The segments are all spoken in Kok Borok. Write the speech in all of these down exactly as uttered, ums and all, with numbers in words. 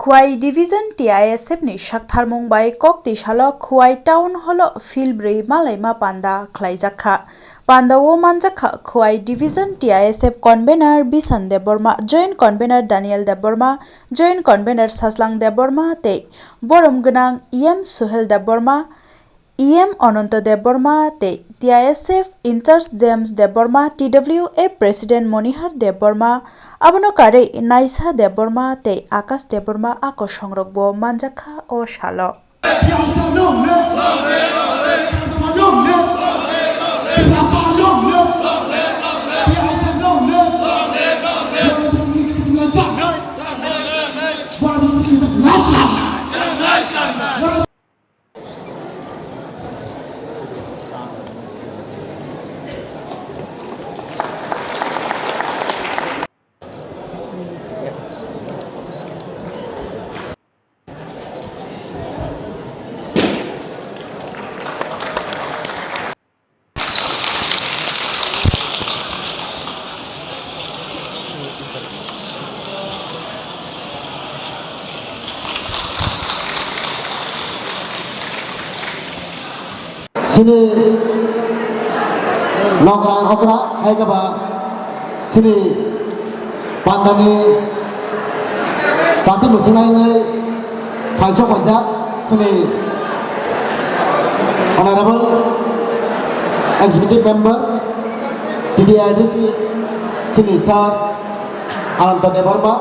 Khowai Division T I S F ni saktharmung bai kok twi salo Khowai Town Hall o phil brwi malaima panda khlaijak kha. Panda o manjak kha Khowai Division T I S F Convener Bisan Debbarma, Joint Convener Daniel Debbarma, Joint Convener Saslang Debbarma tei borom gwnang E M Suhel Debbarma, E M Ananto Debbarma tei T I S F in-charge James Debbarma, T W A President Monihar Debbarma, abono karwi Naisa Debbarma tei Akash Debbarma a kosongrokbo manjak kha o salo. Chini nokrang okra hai khe ba chini pandani chati mwchwngnaini thaisok paijak chini Honorable Executive Member T D R D C chini Sir Ananta Debbarma,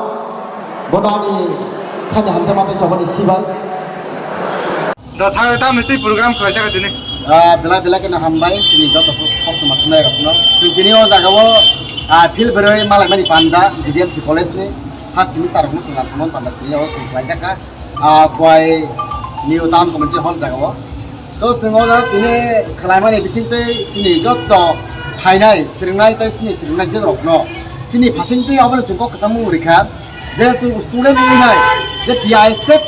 bono ani khani hamjakma tei chobani sibai. Da sa tamni twi program khlaijak tini. Ah, belai belai kheno hambai, chini joto kok tongma thumnairokno. Chwng tini o jagao, ah, phil bwrwi malaimani panda, D D M C college ni first semester rokno chwng naithokmani panda tini o chwng khlaijak kha. Ah, Khowai New Town Community Hall jagao. To chwng o jaga tini khlaimani bisingtwi chini joto phainai, swrwngnai tei chini swrwngnaijwk rokno chini phasingtwi abono chwng kok kwchangmung rikha je chwng student wngnai je T I S F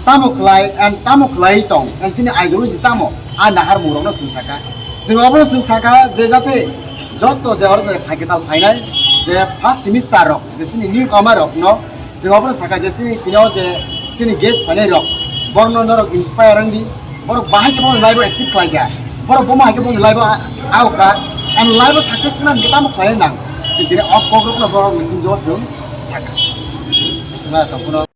tamo khlai, and tamo khlai tong, and chini ideology tamo, a naharmung rokno chwng saka. Chwng obono chwng saka je jate joto je oro je phaikhe tal phainai, je first semester rok, je chini newcomer rokno, chwng obono saka je chini tini o je chini guest phainai rok, borokno norok inspire wngdi, borok bahai khe bono life o achieve khlai kha, borok bomo hai khe bono life o a-, ago kha, and life o success wngna hwnkhe tamo khlai nang, chwng tini o kok rokno borok ni kunjo chwng saka. Chwng tongphuru.